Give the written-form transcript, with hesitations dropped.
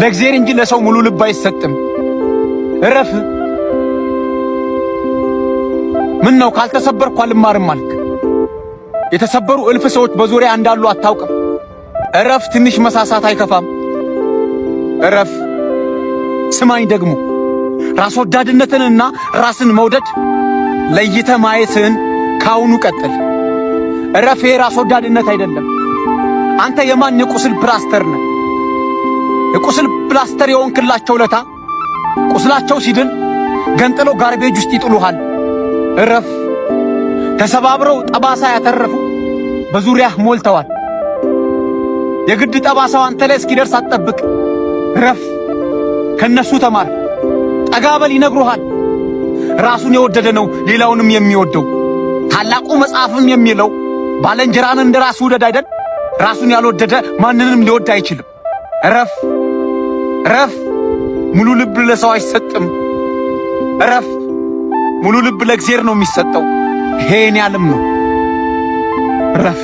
ለእግዜር እንጂ ለሰው ሙሉ ልብ አይሰጥም። እረፍ። ምን ነው ካልተሰበርኩ አልማርም አልክ? የተሰበሩ እልፍ ሰዎች በዙሪያ እንዳሉ አታውቅም? እረፍ። ትንሽ መሳሳት አይከፋም። እረፍ። ስማኝ ደግሞ፣ ራስ ወዳድነትንና ራስን መውደድ ለይተህ ማየትህን ካሁኑ ቀጥል። እረፍ። ይሄ ራስ ወዳድነት አይደለም። አንተ የማን የቁስል ፕላስተር ነህ? የቁስል ፕላስተር የሆንክላቸው ለታ ቁስላቸው ሲድን ገንጥለው garbage ውስጥ ይጥሉሃል። እረፍ። ተሰባብረው ጠባሳ ያተረፉ በዙሪያህ ሞልተዋል። የግድ ጠባሳው አንተ ላይ እስኪደርስ አትጠብቅ። እረፍ። ከነሱ ተማር። ጠጋ በል፣ ይነግሩሃል። ራሱን የወደደ ነው ሌላውንም የሚወደው። ታላቁ መጽሐፍም የሚለው ባልንጀራህን እንደ ራስህ ውደድ አይደል? ራሱን ያልወደደ ማንንም ሊወድ አይችልም። እረፍ፣ እረፍ። ሙሉ ልብ ለሰው አይሰጥም። እረፍ። ሙሉ ልብ ለእግዚአብሔር ነው የሚሰጠው። ይሄ የኔ ዓለም ነው። እረፍ።